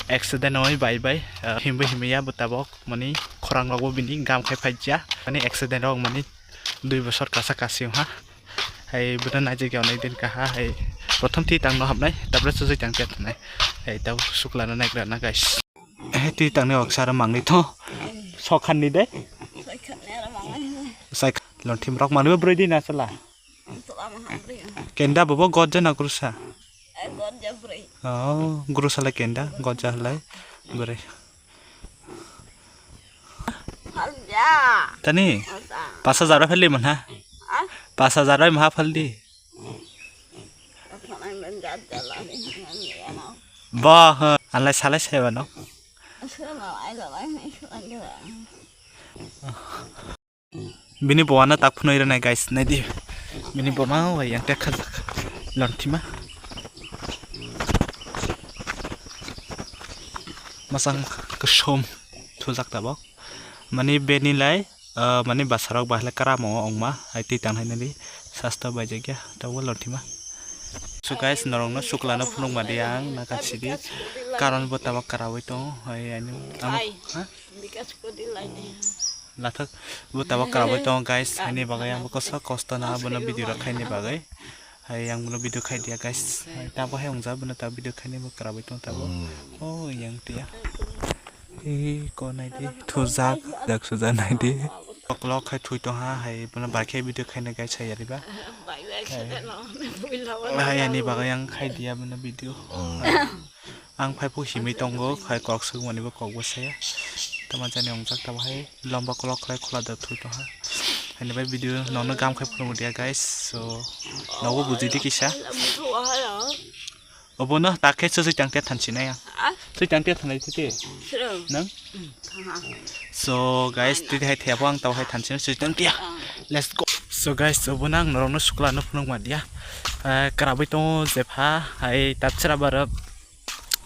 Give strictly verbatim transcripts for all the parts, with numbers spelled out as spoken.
accident oi bai bai, ah, himbo himya bo tabok mani khorang rok bo bini gam khai phai cha mani accident rok mani dui bosor kasa kasi ha. Hai bono naijak ya onek din kaha hai prothom twi tang no hapnai tapre sujui tang tia thanai hai tau sukla no naigra na guys. Hai twi tang ni oksa ro mangni tho sokhan ni de sai lonthim rok mangni bo broi din asala. Kenda bobo gotja na grusa? Oh, grusa le kenda, gotja le bwrwi. Tani? Pas hajar bai phaldi manha? Pas hajar bai maha phaldi? Bo, ha, alai salai sai bano. Bini bowano tak phunui rwnai guys, naidi. Bini boma o yang tek khajak lonthima. Masang kwsom thujak tabok. Mani beni lai, ah, mani basarok bahai lai karamo ongma, hai twi tang hai nadi. Sasta baijak ya, tabok lonthima. So guys, norokno suklano phunukma di ang, nakha sidi. Karon bo tabok karaui tongo, hai ani amo, ha? Lathak bo tabok karaui tongo guys, haini bagwi ang bo kosto kosto na bono video rok khaini bagwi. Hai ang bono video khai dia guys. Hai tabo hai wngjak bono ta video khaini bo karaui tongo tabo. Oh, yang tia. Ei, ko nai di, thujak, jak sujak nai di. Koklok khai thui tongha, hai bono bai khe video khaini guys, hai yariba. Hai ani bagwi ang khai dia bono video. Ang phai phu himwi tongo, khai kok swk mani bo kok bo saya. Tama jani wngjak tabo hai lomba kolok khlai khula da thui tongha. Haini bai video nokno gam khai phunuk dia guys. So nogo buji di kisa. Obono ta khe sui tang tia thansi nai ang. Sui tang tia thanai tete. Nang? So guys, twi hai thepho ang tabo hai thansi sui tang tia. Let's go. So guys, obono ang norokno sukla no phunuk ma dia. Eh, karabai tongo jepha hai tapsra bara.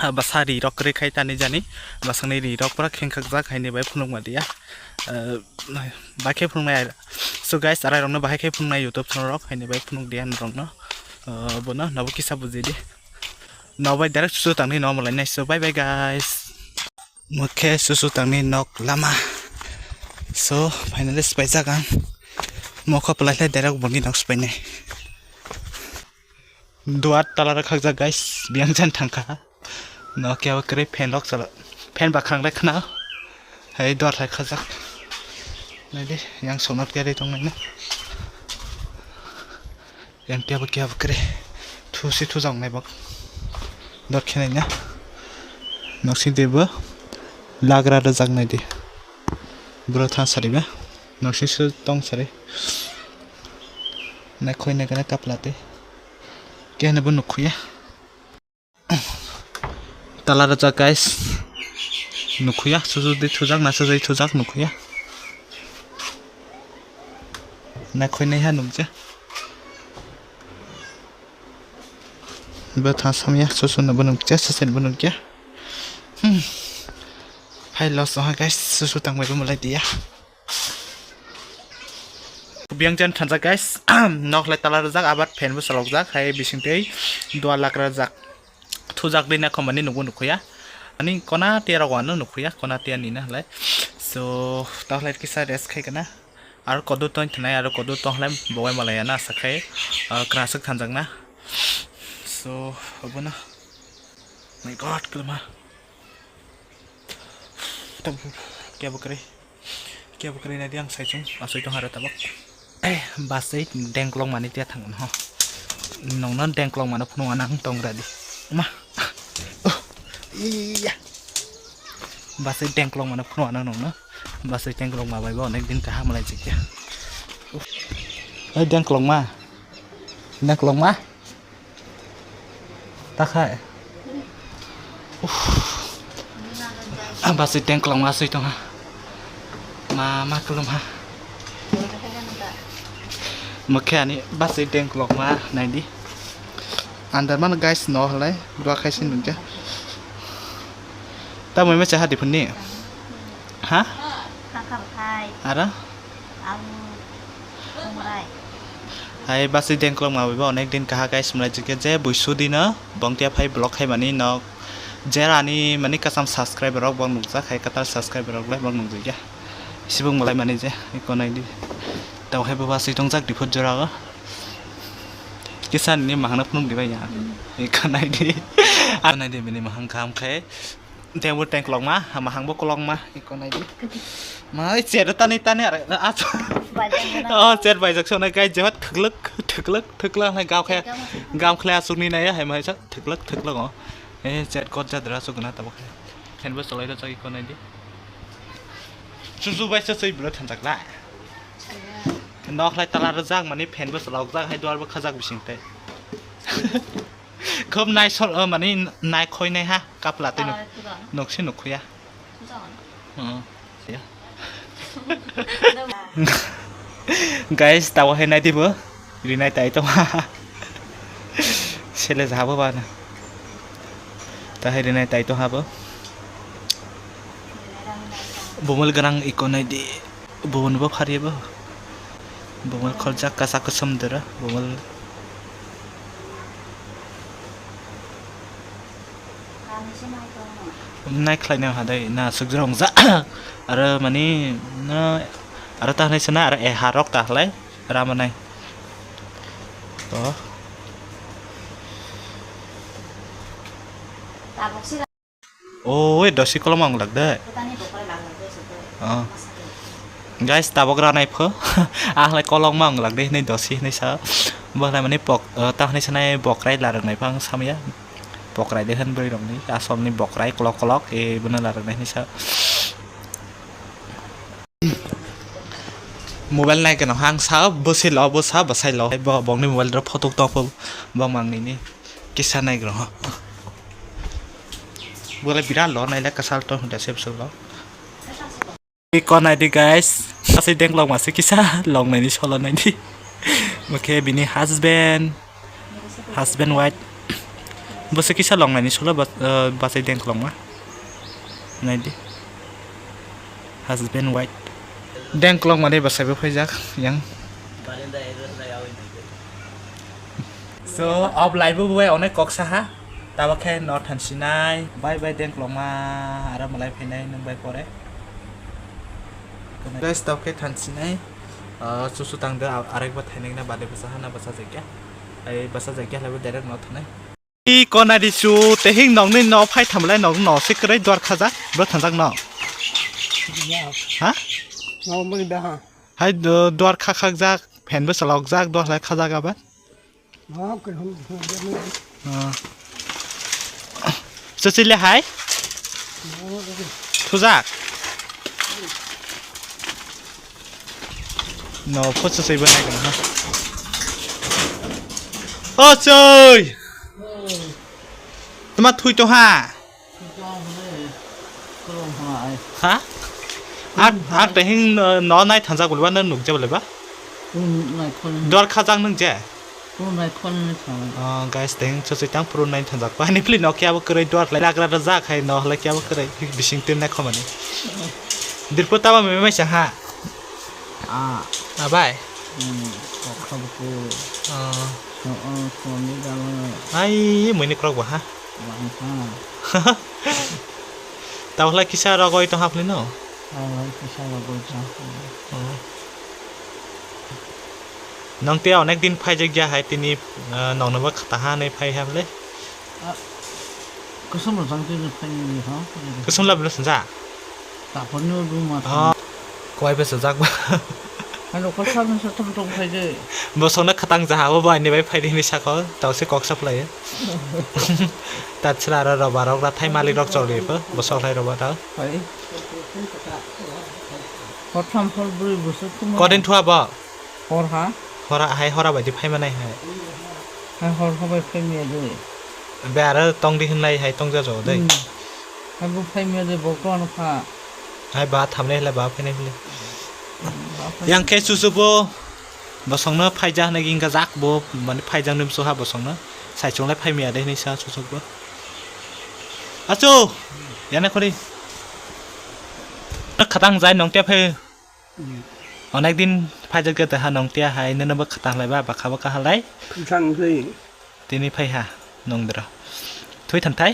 Ah, bwsa ri rok kwrwi khai tani jani, bwsakni ri rok pura khengkakjak haini bai phunukma diya. Ah, bai khe phunuknai. So guys, arai rokno bahai khe phunuknai YouTube channel rok haini bai phunuk diya norokno. Ah, bono nobo kisa buji di. Nobai direct susu tangni no malai nai. So bye bye guys. Mokhe susu tangni nok lama. So finally spaijak ang. Mokho pwlai khlai direct boni nok spainai. Duar tala rok khakjak guys, biyang jan thangkha. No kebo kwrwi fan rok chala. Fan ba khanglai khna. Hai duar hai khajak. Naidi, yang sonat keri tong naina. Yang kebo kebo kwrwi. Thusi thujak nai bak. Dor khe naina. Noksi debo. Lagra rajak naidi. Bro thang sari ba. Noksi su tong sari. Nai khoi nai kana kapla te. Khe hwnwi bo nukhuya. Tala rwjak guys. Nukhuya, susu di thujak, na sujui thujak nukhuya. Na khoinai ha nukja. Bo tha samya, susu no bo nukja, sase bo nukja. Hmm. Hai loss ha guys, susu tangbai bo malai diya. Biyang jan thanjak guys, nok lai tala rwjak, abar fan bo chalokjak, hai bising twi dua lakh rwjak. Thujak dei na khomani nukbo nukhuya. Ani kona tiya rok wano nukhuya, kona tiya ni na halai. So, ta halai kisa rest khai kana. Aro kodu tong thanai, aro kodu tong halai bowai malaya na asa khai, ah, krasuk thanjak na. So, obono. My God, kelma. Tabuk, kebo kwrwi. Kebo kwrwi naidi ang saichung, asoi tong haro tabuk. Eh, basai dengklok mani tia thang no. Nongno dengklok mano phunu anang tong radi. Ma. Oh, iya. Basai dengklok mano phunu anang nongno. Basai dengklok ma bai bo onek din kaham lai chikya. Oi dengklok ma. Dengklok ma. Takhai. Uff. Ah, basui tengklong ma sui tongha. Ma, ma kelum ha. Mokhe ani basui tengklong ma naidi. Andar mano guys no halai dua khai sin nungja. Tamo ima cha hadi phunni. Ha? Aro? Hai basui dengklong ma bai bo onek din kaha guys, mlai jikhe je buisu dino bongtia phai vlog khaimani nok Jera ani mani kasam subscriber rok bok nukjak hai, katal subscriber rok le bok nukjakya. Sibuk malai mani je, iko nai di. Tau hai baba sui tongjak di phut jora o. Kisa ni mahang na phunuk di bai ya. Iko nai di. Ano nai di bini mahang kaham khai. Tengbo tengklok ma, mahang bo kolok ma, iko nai di. Ma, oi, chet tani tani are, a, oh, chet bai jak sonai kai jehot thukluk, thukluk, thukluk hai gam khe, gam khle asuk ni nai hai mai sak thukluk, thukluk o. Eh, chet kot jadra asuk na tabo khe. Fan bo cholai rw jak iko nai di. Chuchu bai se sui bro thanjak la. Nok lai tala rw jak mani fan bo cholok jak hai duar bo khajak bising tei. Khub naisol, oh, mani naikhoi nai ha, kapla twi nuk-, nuksi nukhuya. Hmm, ya. Guys, tawa hai nai dibo, rinai tai tong ha. Sele jabo bana. Ta hai rinai tai tong ha bo. Bumul ganang iko nai di. Bumul bo phariya bo. Bumul kholjak kasak kasom dera. Bumul nai khlai nai hadai na sukjrong ja. Aro mani na aro ta hanai sana aro e harok ta halai ramanai. To. Tabuk sira. Oi, dosi kolom ang lak de. Kutani bokra lak lak de sute. Oh. Guys, tabok ranai pho. Ah, lai kolom ang lak de, hinai dosi, hinai sa. Bo lai mani pok, eh, ta hinai sanai bokrai larok nai phang samya. Bokrai de han bwrwi rok ni, asol ni bokrai kolok kolok, eh, bono larok nai hinai sa. Mobile nai gano hang sa, bwswi lo, bwsa, bwsai lo. Bo, bongni mobile ro photo tong pho, bo mang nini. Kisa nai gano. Bole birat lo, naile kasal to hunda sep sep lo. Iko nai di guys, asai deng long masi kisa long nai ni solo nai di. Oke, bini husband, husband wife. Bose kisa long nai ni solo bas-, eh, basai deng long ma. Nai di. Husband wife. Deng long mani basai bo phaijak yang. So, ob lai bo bai onek kok saha. Tabo khe no thansinai, bye bye deng kloma, aro malai phainai nwng bai pore. Guys, tabo khe thansinai, ah, chuchu tang de, a-, arekba thainai na bade bwsa hana bwsa jai khe. Ai bwsa jai khe halai bo direct no thanai. I kona di chu tehing nong ni no phai thamlai nong no se kwrwi dor khaja, bro thanjak no. Ha? No muli da ha. Hai do-, dor kha khak jak, fan bo chalok jak, dor lai khaja ga ba. Ah. Chuchile hai? Thujak? No, pho chuchai bo nai gana ha. O choi! Tuma thui to ha? Ha? Ang, ang tehing no, no nai thanjak bolba no nukja bolba? Dor khajak nung je? Oh, guys, tehing chuchai tang puro nai thanjak. Ani phili no kya bo kwrwi dor lai lagra rajak hai no hlai kya bo kwrwi bising tin nai khomani. Dirpo taba meme mai sa ha? Ah. Ah, bai? Hmm, kok kha buku. Ah. So, oh, so, ni dalo. Ai, mui ni krok ba ha? Wang ha. Tabo lai kisa rogoi tong hapli no? Tabo lai kisa rogoi tong hapli. Oh. Nong te onek din phai jak ya hai tini, ah, nong no ba khata ha nei phai hapli. Ah, kusum rok jang tini phai ni ha? Kusum la bela sanja? Taphor ni udu ma. Ah, kwai besa jak ba. Ano kosam ni satham tong phai de. Bo sona khatang jaha bo bai ni bai phai de ni sako, tau se kok saplai. Tat sra ro ro barok ra thai malik rok choli pho, bo sok lai ro ba tau. Hai. Hor tham hor bwrwi bwswk kumo. Kodin thua bo? Hor ha? Hora hai hora bai di phai manai hai. Hai hor ha bai phai maya de. Be aro tong di hwnlai hai tong ja jo de. Hmm. Hai bo phai maya de bo to ano pha. Hai ba thamne hla ba phai nai hla. Hmm, ba phai. Yang khe chuchu bo. Bosongno phaija hwnwi wngkha jak bo, mane phaijaknwi bwswk ha bosongno. Saichung lai phai maya de hwnwi sa susuk bo. Achu! Yana khori. Khatang jai nong te phai. Onek din phaijak de ha nong te hai, nono bo khatang lai ba, bakha bakha halai. Thang jai. Tini phai ha, nong dra. Thui than thai?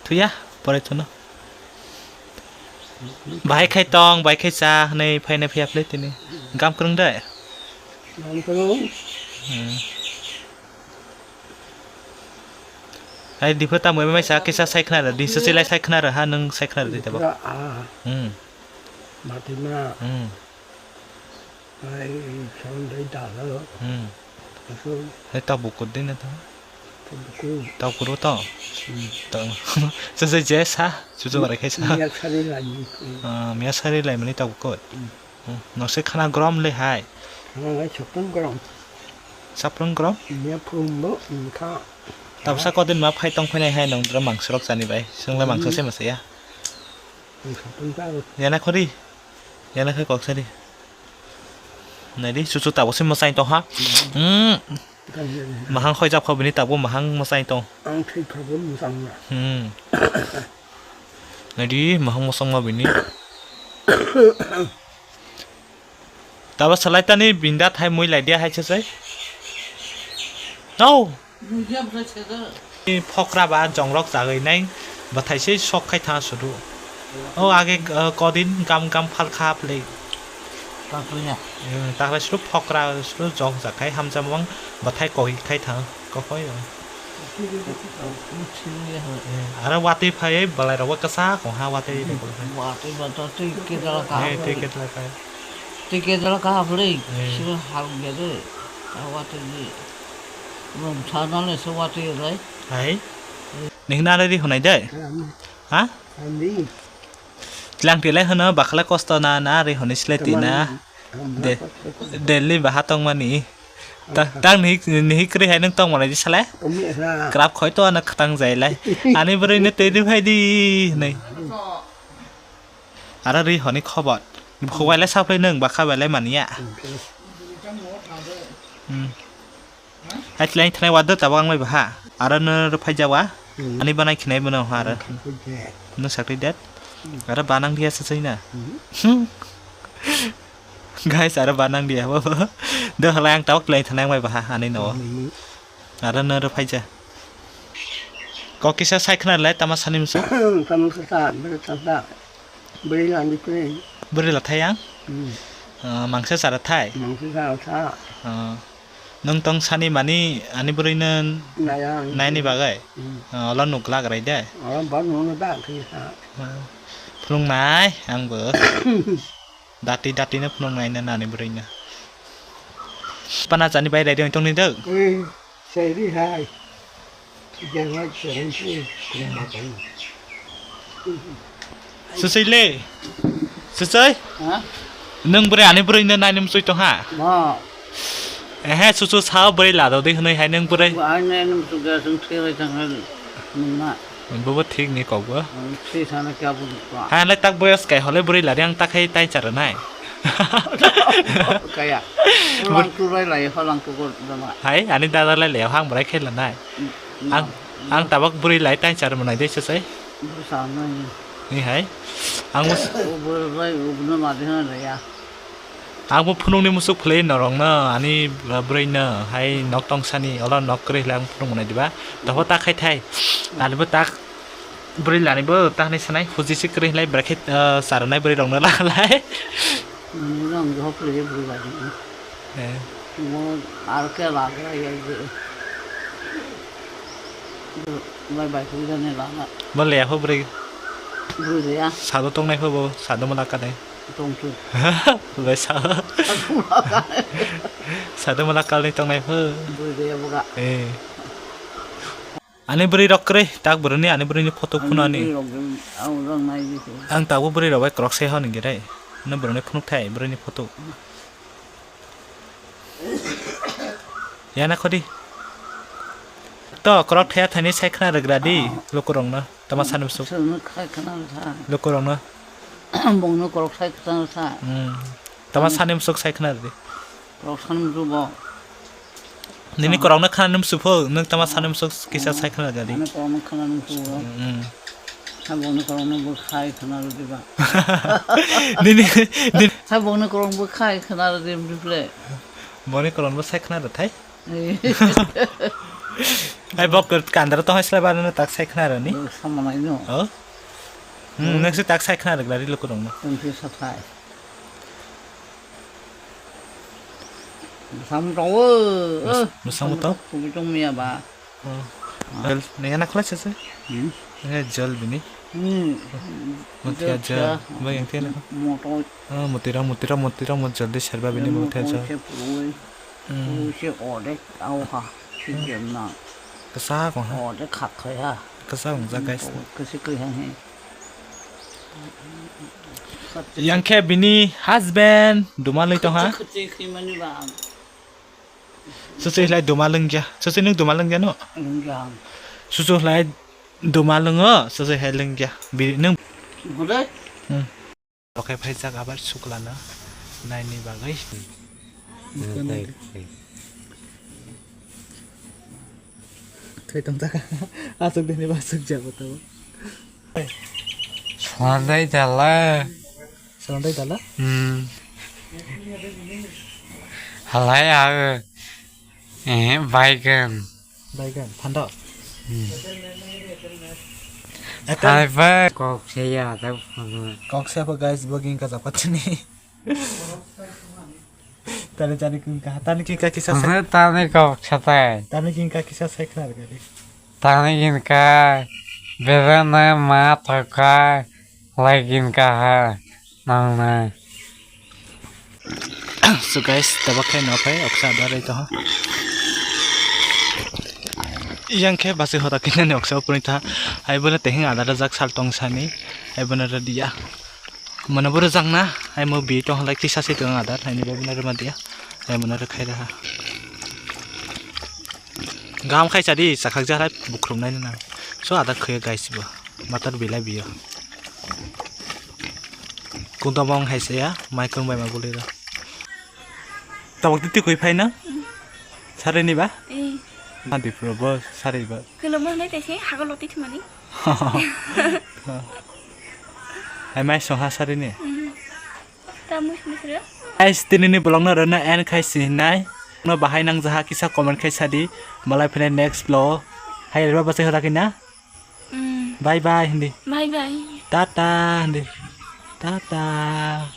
Thuya, pore thuno. Bahai khai tong, bahai khai cha, hwnwi phaina phiya phle tini. Gam kwrwng de? Gam kwrwng. Hmm. Ai, dipho tamo mai sa kisa sai khna ra, di se lai sai khna ra, ha, nung sai khna ra di tabo. Dipho, ah. Hmm. Mati ma. Hmm. Ai, son dai da lo. Hmm. Aso. Hai tabuk ko din ta. Tabuk ko. Tabuk ko to. Hmm. To. Se se je sa, su su bare khai sa. Miya sari lai. Ah, miya sari lai mani tabuk ko. Hmm. Hmm. No se khana grom le hai. Ang lai chapang grom. Chapang grom? Miya phum bo, hmm, kha. Tabsa kodin ma phai tong phainai hai nong dra mangso rok chani bai. Sung le mangso se ma saya. Ang chapang ta. Yana khori. Yana khai kok sari. Naidi, chuchu tabuk se mwsai tong ha. Hmm. Mahang khoi jak kho bini tabuk mahang mwsai tong. Ang thwi phabo mwsang ya. Hmm. Naidi, mahang mwsang ma bini. Tabo salai tani binda thai mui lai dia hai se sai. No. Phokra ba jongrok chagwi nai bwthai se sok khai tha sudu. O age, uh, kodin gam gam phal kha phlei. Takle suru phokra suru jok jak khai hamjamung bwthai koi khai tha kokoi. Aro watwi phai balai rok kasa kong ha watwi. Watwi ba to twi kedala ka. Eh, twi kedala ka. Twi kedala ka phlei. Eh. Suru hal gede. Watwi. Rom sana le se watwi lai. Hai. Ning na ri honai dai. Ram. Ha? Ram ri. Tlang tilai hono bakhala kosto na na ri honai sile tina. Ram. De, Delhi baha tong mani. Ta, tang ni, ni kri hai nang tong mani sale. Kami ra. Krap khoi to ana khatang jai lai. Ani bwrwi ne tei ri phai di nai. Aro ri honi khobor. Khowai lai saplai nang bakha bai lai mani ya. Hmm. Hai thlai thanai wado tabok ang bai baha. Aro no rw phai jawa. Hmm. Ani banai khinai bono ha aro. Hmm, khaikhe. No sakri det. Hmm. Aro banang dia sasai na. Hmm. Hmm. Guys, aro banang dia. Do halai ang tabok thlai thanai ang bai baha ani no. Hmm. Aro no rw phai ja. Kok kisa sai khna lai tama sani msu. Tama sa sa, bere sa sa. Bwrwi landi kwrwi. Bwrwi la thai ang? Hmm. Ah, mangsa chara thai? Mangsa chara tha. Ah. Nwng tong sani mani ani bwrwino Naya ang. Naini bagwi? Hmm. Ah, olo nuk lagrai de? Olo bor nungno da khe sa. Ah. Phulung nai ang bo. Dati dati no phulung nai na nani bwrwino. Pana chani bai rai de tong ni dok? Eh. Sai ri hai. Jai ma chai ri. Susui le. Susui? Ha? Nwng bwrwi ani bwrwino naini msui tong ha? Ma. Ehe, susu sao bwrwi lado de hwnwi hai nwng bwrwi. Ba ai naini msui ga sung thwi bai thang ha. Nwng ma. Bobo thik ni kok bo. Ang thwi sana kya bu ko. Ha, le tak boyos kai hole bwrwi lari ang tak hai tai char nai. Kaya. Lang tu rai lai ho lang tu ko dama. Hai, ani dada lai le hang bwrwi khai la nai. Mm, mm. Ang, ang tabak bwrwi lai tai char manai de se sai. Bu sa nai. Ni hai. Ang mus- O bwrwi bai u bu na ma de ha ya. Ang bo phunukni musuk phwlwi norokno ani bwrwino hai nok tongsani olo nok kwrwi hwlai ang phunuk mwnai diba? Tokho ta khai thai. Ani bo tak bwrwi lani bo ta hinwi sanai huji se kwrwi hwlai bwrwi khe, ah, charwnai bwrwi rokno lagalai. Nini rang jo phwlwi bwrwi lani. Eh. Mo ar ke lagra ya je. Bai bai khui jani lana. Bo leya pho bwrwi. Bwrwi leya. Sado tongnai pho bo, sado mala kanai. Tongthok. Bai sa. Sado mala kalni tongnai pho. Bwrwi de buga. Eh. Ani bwrwi rok kwrwi, tak bwrwini ani bwrwini photo phunani. Bwrwi rok ang rang nai di ko. Ang tabuk bwrwi rok bai kwrwk se hwn gire. No bwrwini phunuk thai bwrwini photo. Yana khodi. To, kwrwk thaya thani sai khna rwgra di, lukurokno. Tama sani musuk. Sono khai khna rwkha. Lukurokno. Bongno kwrwk sai khna rwkha. Hmm. Tama sani musuk sai khna rwdi. Kwrwk sani musuk bo. Nini kwrwkno khna nini musuk pho, nwng tama sani musuk kisa sai khna rwdi. Ani kwrwkno khna nini musuk bo. Hmm. Sabongni kwrwngno bo khai khna rwdi ba. Nini, nini. Sabongni kwrwng bo khai khna rwdi, bwle. Boni kwrwng bo sai khna rwthai. Eh. Ai bok kandara to haisla ba no tak sai khna rani. Bo sama nai no. Oh. Hmm, next tak sai khna rani lukurong no. Tungsi sathai. Sam to. Musam to. Tungsi tungmiya ba. Oh. Jal, ne yana khla sese. Hmm. Ne jal bini. Hmm. Mutia jal. Ba yang tiya na. Moto. Ah, mutira, mutira, mutira, mut jal de serba bini mutia jal. Hmm. Use ode au ha. Sijemna. Kasa ko ha. Ode khakhai ha. Kasa ko ja guys. Kasi kai ha he. Yang khe bini husband dumalui tong ha. Khati khati mani ba. Susu hilai duma lungya. Susu nung duma lungya no? Lungya. Susu hilai duma lungo, susu hai lungya. Biri nung. Gudai? Hmm. Oke, phai jak abar suklana. Naini bagwi. Thai tong taka. Asuk dini ba suk jabo tabo. Sandai jala. Salontai dala? Hmm. Halai aw. Eh, baigan. Baigan, phando. Hmm. Hai bai. Kok se ya ta phano. Kok se apa guys, bo ging ka japat ni. Tani tani king ka, tani king ka kisa sai. Tani kok satai. Tani king ka kisa sai khna gari. Tani king ka. Bera na ma thokai. Laikin kaha nang nai. So guys, tabak khai no phai oksa adar rai toho. Yang khe basi hota kinani oksa upuni ta. Ai bono tehing adar jak sal tong sani. Ai bono radiya. Mana boro jakna. Ai mo bi tong lai kisa se tong adar. Ai ni bono rema dia. Ai bono rekhai raha. Gam khai chadi, chakhak jarai bukhrum nai na. So adar khuya guys bo. Matar bilai biyo. Kungtang bong hai saya, mai kung bai ma gulira. Tabok titi khui phai na? Sare ni ba? Eh. Madi pro bo, sare ba. Kelo mo nai tese, hago loti thumani. Hai mai song ha sare ni. Mhm. Guys, tinini vlog no rwna end khai si hinai. No bahai nang jaha kisa comment khai sadi. Malai phine next vlog. Hai reba bachai hora kina. Mm. Bye bye hindi. Bye bye. Tata hindi. Tata.